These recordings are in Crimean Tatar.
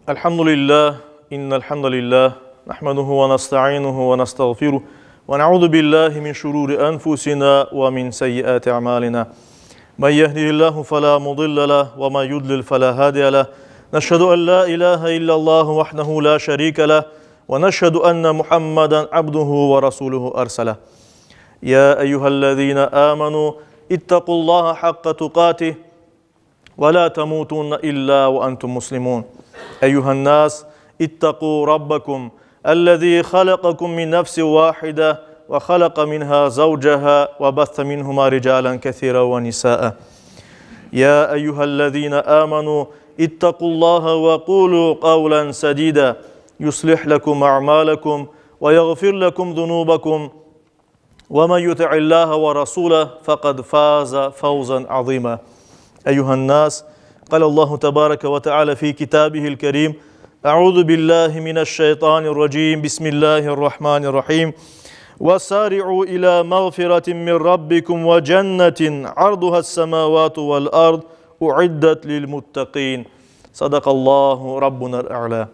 الحمد لله إن الحمد لله نحمده ونستعينه ونستغفره ونعوذ بالله من شرور أنفسنا ومن سيئات أعمالنا من يهده الله فلا مضل له وما يضلل فلا هادي له نشهد أن لا إله إلا الله وحده لا شريك له ونشهد أن محمدا عبده ورسوله أرسله يا أيها الذين آمنوا اتقوا الله حق تقاته ولا تموتن إلا وأنتم مسلمون أيها الناس اتقوا ربكم الذي خلقكم من نفس واحدة وخلق منها زوجها وبث منهما رجالا كثيرا ونساء يا أيها الذين آمنوا اتقوا الله وقولوا قولا سديدا يصلح لكم أعمالكم ويغفر لكم ذنوبكم ومن يطع الله ورسوله فقد فاز فوزا عظيما أيها الناس قال الله تبارك وتعالى في كتابه الكريم أعوذ بالله من الشيطان الرجيم بسم الله الرحمن الرحيم وسارعوا إلى مغفرة من ربكم وجنة عرضها السماوات والأرض أعدت للمتقين صدق الله ربنا الأعلى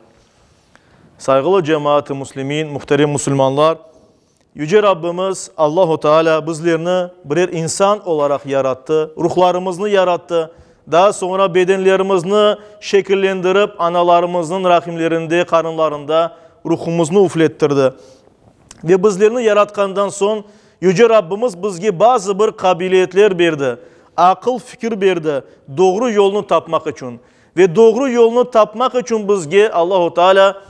Sayğılı cemaat-ı muslimin, muhterem musulmanlar, Yüce Rabbimiz Allahu Teala bizlerni birer insan olaraq yarattı, ruhlarımıznı yarattı, daa soñra bedenlerimizni şekillendirip, analarımıznıñ rahimlerinde, qarınlarında ruhumıznı üflettirdi. Ve bizlerni yaratqandan soñ Yüce Rabbimiz bizge bazı bir qabiliyetler berdi, aqıl, fikir berdi, doğru yolnı tapmaq içün. Ve doğru yolnı tapmaq içün bizge Allahu Teala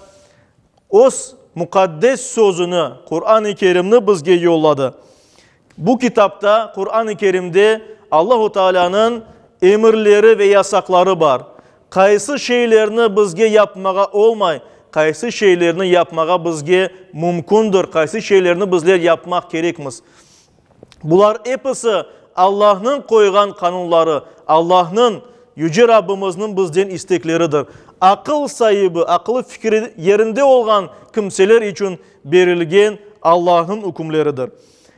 Öz muqaddes Sözüni, Quran-ı Kerimni bizge yolladı. Bu kitapta, Quran-ı Kerimde Allahu Tealânıñ emirleri ve yasaqları bar. Qaysı şeylerni bizge yapmağa olmay, qaysı şeylerni yapmağa bizge mümkündir, qaysı şeylerni bizler yapmaq kerekmiz. Bular episi Allahnıñ qoyğan qanunları, Allahnıñ, Yüce Rabbimizniñ bizden istekleridir. Aqıl saibi, aqılı fikri yerinde olğan kimseler içün berilgen Allahnıñ ükümleridir.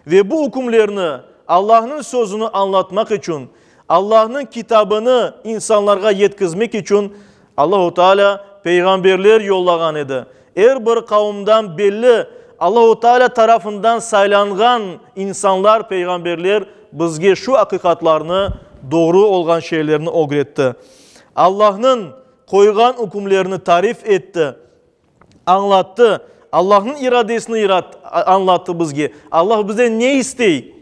Ve bu ükümlerni, Allahnıñ sözüni añlatmaq içün, Allahnıñ kitabını insanlarğa yetkizmek içün Allahu Teala peyğamberler yollağan edi. Er bir qavımdan belli Allahu Teala tarafından saylanğan insanlar, peyğamberler bizge şu aqiqatlarnı, doğru olğan şeylerni ögretti. Allahnıñ qoyğan ükümlerini tarif etti, añlattı, Allahnıñ iradesini añlattı bizge. Allah bizden ne istey?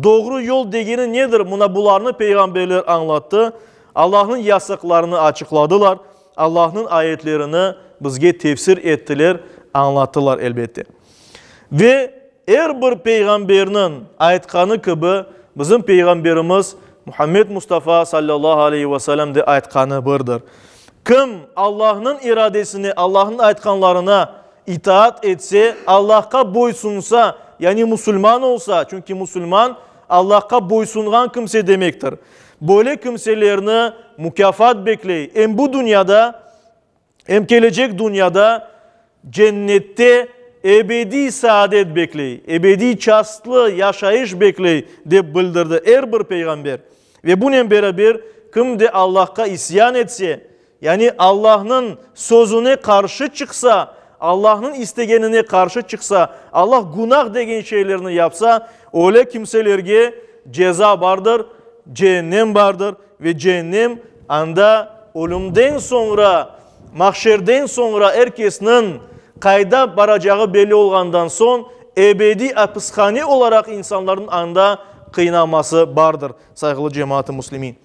Doğru yol degeni nedir? Mına bularnı peyğamberler añlattı, Allahnıñ yasaqlarını açıqladılar, Allahnıñ ayetlerini bizge tefsir ettiler, añlattılar, elbette. Ve er bir peyğamberniñ aytqanı kibi, bizim peyğamberimiz Muhammed Mustafa sallallahu aleyhi ve sellem de aytqanı birdir. Kim Allahnıñ iradesine, Allahnıñ aytqanlarına itaat etse, Allahqa boysunsa, yani musulman olsa, çünki musulman Allahqa boysunğan kimse demektir, böyle kimselerni mukâfat bekley, em bu dünyada, em kelecek dünyada cennette ebediy saadet bekley, ebediy çastlı yaşayış bekley, dep bildirdi er bir peyğamber. Ve bunen beraber, kim de Allahqa isyan etse, yani Allahnıñ sözüne qarşı çıqsa, Allahnıñ istegenine qarşı çıqsa, Allah günah degen şeylerni yapsa, öyle kimselerge ceza bardır, ceennem bardır ve ceennem anda ölümden soñra, mahşerden soñra er kesniñ qayda baracağı belli olğandan soñ, ebediy apishane olaraq insanlarnıñ anda qıynaması bardır, sayğılı cemaat-ı müslimin.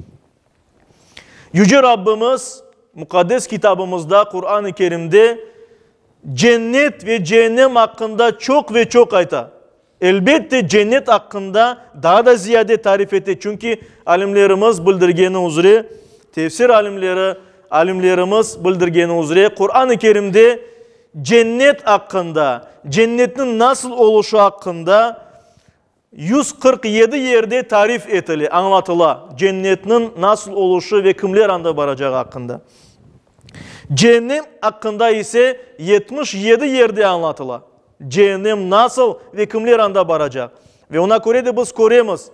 Yüce Rabbimiz Muqaddes Kitabımızda, Quran-ı Kerimde cennet ve ceennem aqqında çoq ve çoq ayta. Elbette, cennet aqqında daa da ziyade tarif ete, çünki alimlerimiz bildirgeni üzre, tefsir alimleri, alimlerimiz bildirgeni üzre, Quran-ı Kerimde cennet aqqında, cennetniñ nasıl oluşı aqqında 147 yerde tarif etile, añlatıla, cennetniñ nasıl oluşı ve kimler anda baracağı aqqında. Ceennem aqqında ise 77 yerde añlatıla, ceennem nasıl ve kimler anda baracaq. Ve oña köre de biz köremiz,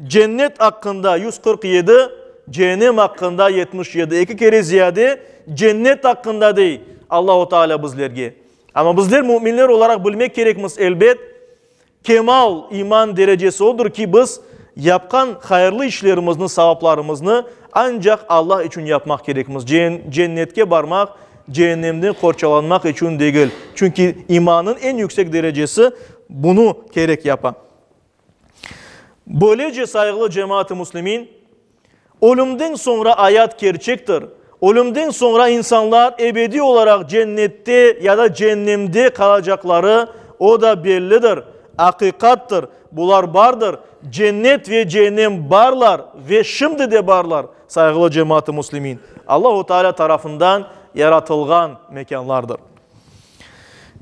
cennet aqqında 147, ceennem aqqında 77, eki kere ziyade. Cennet aqqında dey Allahu Teala bizlerge. Amma bizler müminler olaraq bilmek kerekmiz, elbet, kemal iman derecesi odur ki, biz yapqan hayırlı işlerimizni, savaplarımıznı ancaq Allah içün yapmaq kerekmiz, cennetke barmaq, ceennemden qorçalanmaq içün degil. Çünki imannıñ eñ yüksek derecesi bunı kerek yapa. Böylece, sayğılı cemaat-ı müslimin, ölümden soñra ayat kerçektir, ölümden soñra insanlar ebediy olaraq cennette ya da cennemde qalacaqları, o da bellidir, aqiqattır, bular bardır, cennet ve cehennem barlar ve şimdi de barlar, sayğılı cemaat-ı müslimin, Allahu Teala tarafından yaratılğan mekânlardır.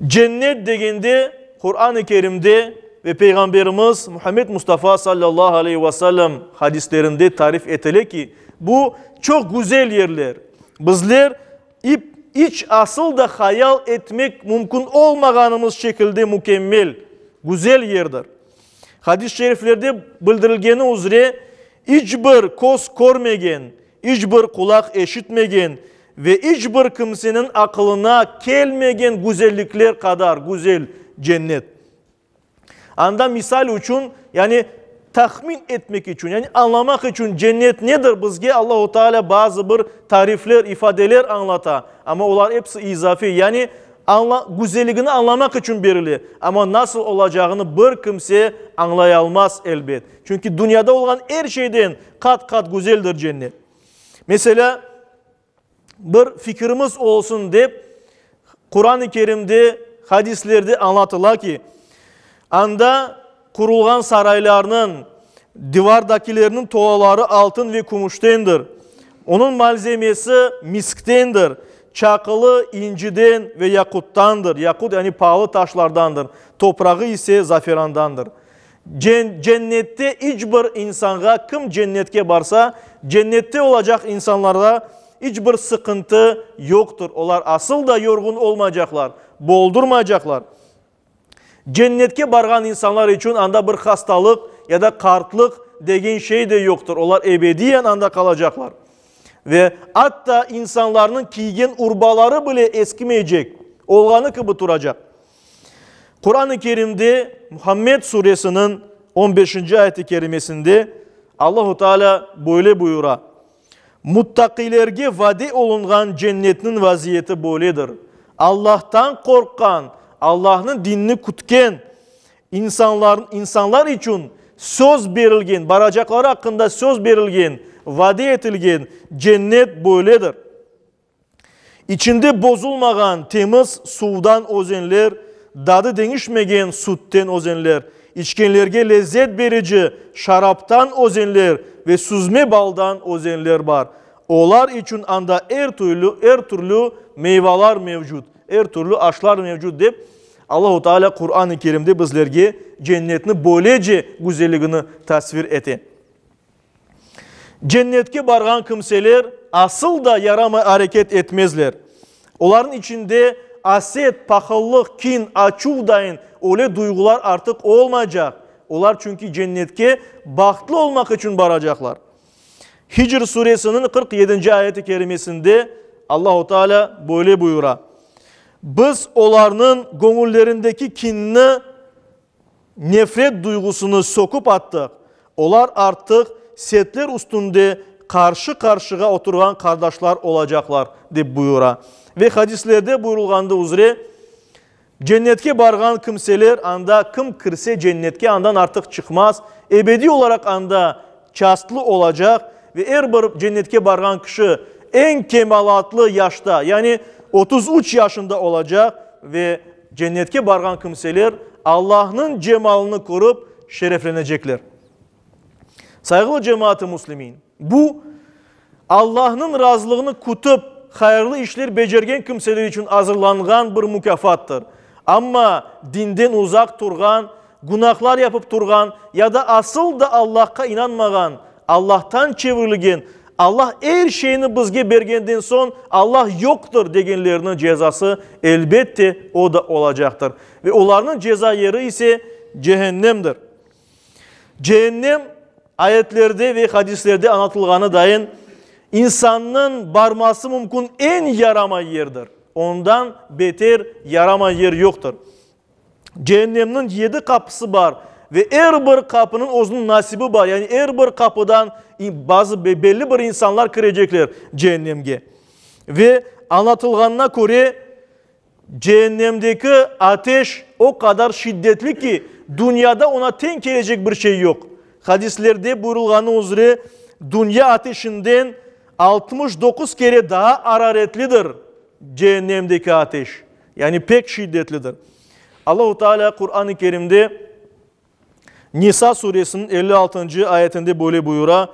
Cennet degende, Quran-ı Kerimde ve Peyğamberimiz Muhammed Mustafa sallallahu aleyhi ve sellem hadislerinde tarif etile ki, bu çoq güzel yerler. Bizler ip iç asıl da hayal etmek mümkün olmağanımız şekilde mükemmel, güzel yerdir. Hadis-i şeriflerde bildirilgeni üzre, iç bir köz körmegen, iç bir qulaq eşitmegen ve iç bir kimseniñ aqılına kelmegen güzellikler qadar güzel cennet. Anda misal içün, yani tahmin etmek içün, yani añlamaq içün cennet nedir, bizge Allahu Teala bazı bir tarifler, ifadeler añlata, amma olar episi izafiy, yani Añla, güzelligini añlamaq içün berile, amma nasıl olacağını bir kimse añlayalmaz, elbet. Çünki dünyada olğan er şeyden qat-qat güzeldir cennet. Meselâ, bir fikirimiz olsun dep, Quran-ı Kerimde, hadislerde añlatıla ki, anda qurulğan saraylarnıñ, divardakilerniñ tolaları altın ve kümüştendir, onıñ malzemesi misktendir, çaqılı inciden ve yaquttandır, yaqut yani paalı taşlardandır, toprağı ise zaferandandır. Cennette iç bir insanğa, kim cennetke barsa, cennette olacaq insanlarda iç bir sıqıntı yoqtır, olar asıl da yorğun olmaycaqlar, boldurmaycaqlar. Cennetke barğan insanlar içün anda bir hastalıq ya da qartlıq degen şey de yoqtır, olar ebediyen anda qalacaqlar. Ve atta insanlarnıñ kiygen urbaları bile eskimeycek, olğanı kibi turacaq. Quran-ı Kerimde Muhammed suresiniñ on beşinci ayet-i kerimesinde Allahu Teala böyle buyura, Muttaqilerge vade olunğan cennetniñ vaziyeti böyledir, Allahtan qorqqan, Allahnıñ dinini kütken insanlar, insanlar içün söz berilgen, baracaqları aqqında söz berilgen, vade etilgen cennet böyledir. İçinde bozulmağan temiz suvdan özenler, dadı deñişmegen sütten özenler, içkenlerge lezzet berici şaraptan özenler ve süzme baldan özenler bar. Olar içün anda er türlü, er türlü meyvalar mevcut, er türlü aşlar mevcut, dep Allahu Teala Quran-ı Kerimde bizlerge cennetni böylece güzelligini tasvir ete. Cennetke barğan kimseler asıl da yaramay areket etmezler. Olarnıñ içinde aset, pahıllıq, kin, açuv dayın öyle duyğular artıq olmaycaq. Olar çünki cennetke bahtlı olmaq içün baracaqlar. Hicr suresiniñ 47-nci ayeti kerimesinde Allahu Teala böyle buyura, Biz olarnıñ göñüllerindeki kinni, Nefret duyğusını söküp attıq, olar artıq setler üstünde qarşı-qarşığa oturğan qardaşlar olacaqlar, dep buyura. Ve hadislerde buyurılğandı üzre, Cennetke barğan kimseler, anda kim kirse cennetke, andan artıq çıqmaz, ebediy olaraq anda çastlı olacaq ve er bir cennetke barğan kişi eñ kemalatlı yaşta, yani 33 yaşında olacaq ve Cennetke barğan kimseler Allahnıñ cemalını körip şereflenecekler. Sayğılı cemaat-ı müslimin, bu, Allahnıñ razılığını kütip, hayırlı işler becergen kimseler içün azırlanğan bir mukâfattır. Amma dinden uzaq turğan, günahlar yapıp turğan ya da asıl da Allahqa inanmağan, Allahtan çevirilgen, Allah er şeyni bizge bergenden soñ Allah yoqtır degenlerniñ cezası, elbette, o da olacaqtır. Ve olarnıñ ceza yeri ise cehennemdir. Cehennem, ayetlerde ve hadislerde añlatılğanı dayın, İnsannıñ barması mümkün eñ yaramay yerdir. Ondan beter yaramay yer yoqtır. Ceennemniñ yedi qapısı bar ve er bir qapınıñ özüniñ nasibi bar, yani er bir qapıdan bazı belli bir insanlar kirecekler ceennemge. Ve añlatılğanına köre, Ceennemdeki ateş o qadar şiddetli ki, dünyada oña teñ kelecek bir şey yoq. Hadislerde buyurılğanı üzre, dünya ateşinden 69 kere daa araretlidir ceennemdeki ateş. Yani pek şiddetlidir. Allahu Teala Quran-ı Kerimde Nisa suresiniñ 56-ncı ayetinde böyle buyura,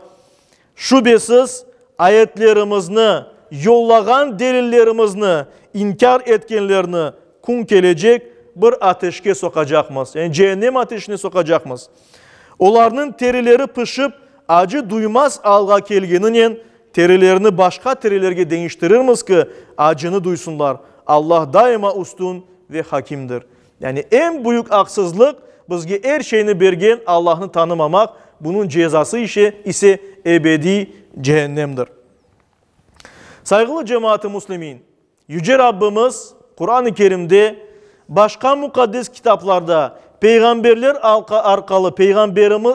Şübesiz, ayetlerimizni, yollağan delillerimizni inkâr etkenlerni kün kelecek bir ateşke soqacaqmız, yani cehennem ateşine soqacaqmız. Olarnıñ terileri pişip, acı duymaz alğa kelgeninen, terilerini başqa terilerge deñiştirirmiz ki, acını duysunlar. Allah daima üstün ve hakimdir. Yani eñ büyük aqsızlıq, bizge er şeyni bergen Allahnı tanımamaq, bunıñ cezası işe ise ebediy cehennemdir. Sayğılı cemaat-ı müslimin, Yüce Rabbimiz Quran-ı Kerimde, başqa muqaddes kitaplarda peyğamberler arqalı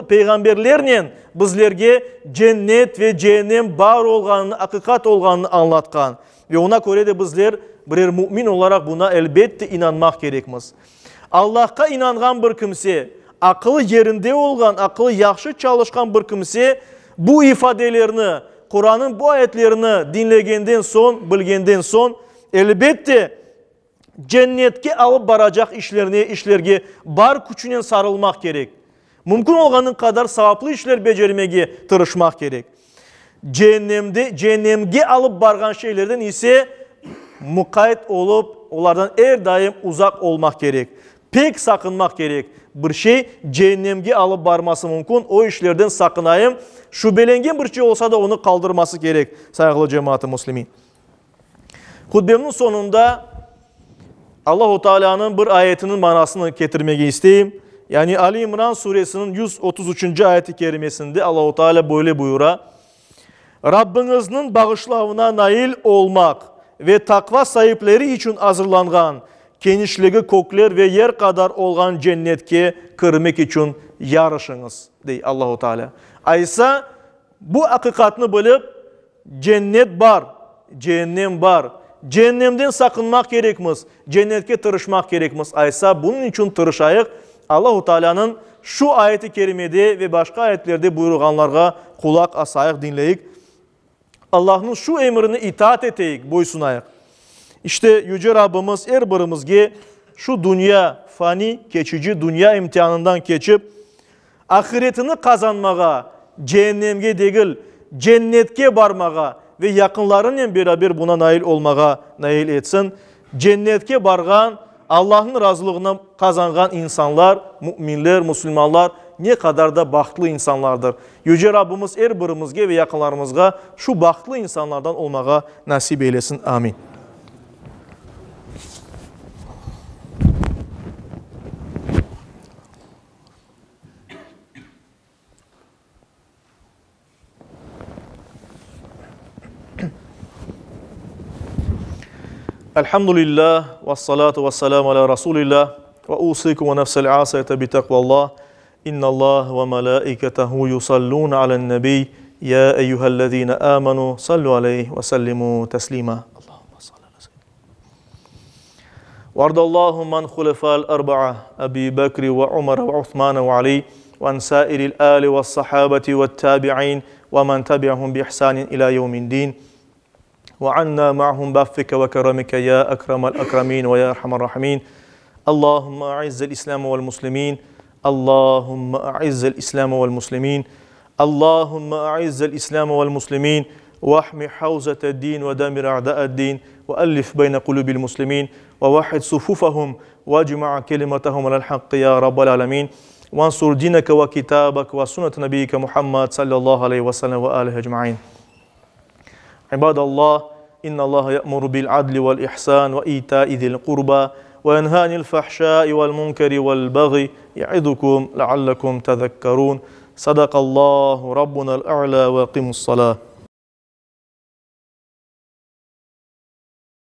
peyğamberlernen bizlerge cennet ve cehennem bar olğanını, aqiqat olğanını añlatqan. Ve oña köre de bizler birer mümin olaraq buna elbette inanmaq kerekmiz. Allahqa inanğan bir kimse, aqılı yerinde olğan, aqılı yahşı çalışqan bir kimse bu ifadelerni, Qurannıñ bu ayetlerini diñlegenden soñ, bilgenden soñ, elbette, cennetke alıp baracaq işlerine, işlerge bar küçünen sarılmaq kerek. Mümkün olğanı qadar savaplı işler becermege tırışmaq kerek. Ceennemde, ceennemge alıp barğan şeylerden ise muqayt olıp, olardan er daim uzaq olmaq kerek. Pek saqınmaq kerek. Bir şey ceennemge alıp barması mümkün, o işlerden saqınayım. Şübelengen bir şey olsa da onı qaldırması kerek, sayğılı cemaat-ı müslimin. Hutbemniñ soñunda Allahu Tealânıñ bir ayetiniñ manasını ketirmege isteyim. Yani Ali İmran suresiniñ 133-nci ayeti kerimesinde Allahu Teala böyle buyura, Rabbiñizniñ bağışlavına nail olmaq ve taqva saipleri içün azırlanğan kenişligi kökler ve yer qadar olğan cennetke kirmek içün yarışıñız, dey Allahu Teala. Aysa, bu aqiqatnı bilip, Cennet bar, ceennem bar. Ceennemden saqınmaq kerekmiz, cennetke tırışmaq kerekmiz. Aysa, bunıñ içün tırışayıq, Allahu Taalânıñ şu ayet-i kerimede ve başqa ayetlerde buyurğanlarğa qulaq asayıq, diñleyik. Allahnıñ şu emrine itaat eteyik, boysunayıq. İşte, Yüce Rabbimiz er birimizge şu dünya, fani, keçici dünya imtianından keçip, Ahiretini qazanmağa, ceennemge degil, cennetke barmağa ve yaqınlarınen beraber buna nail olmağa nail etsin. Cennetke barğan, Allahnıñ razılığını qazanğan insanlar, müminler, musulmanlar ne qadar da bahtlı insanlardır. Yüce Rabbimiz er birimizge ve yaqınlarımızğa şu bahtlı insanlardan olmağa nasip eylesin. Amin. Elhamdülillah, vessalatu vesselamu ala Rasulillah, ve usikum ve nefsel asiyete bi takvallah, innallah ve melaiketehu yusallun alen nebi, ya eyyühellezine amenu, sallu aleyh ve sellimu teslima. وارض اللهم عن خلفاء الأربعة أبي بكر وعمر وعثمان وعلي وعن سائر الآل والصحابة والتابعين ومن تبعهم بإحسان إلى يوم الدين وعنا معهم بعفك وكرمك يا أكرم الأكرمين ويا أرحم الراحمين اللهم أعز الإسلام والمسلمين اللهم أعز الإسلام والمسلمين اللهم أعز الإسلام والمسلمين واحمي حوزة الدين ودمر أعداء الدين وألف بين قلوب المسلمين ووحد صفوفهم واجمع كلمتهم على الحق يا رب العالمين وانصر دينك وكتابك وسنة نبيك محمد صلى الله عليه وسلم وآله أجمعين عباد الله إن الله يأمر بالعدل والإحسان وإيتاء ذي القربى وينهى عن الفحشاء والمنكر والبغي يعظكم لعلكم تذكرون صدق الله ربنا الأعلى وقيموا الصلاة.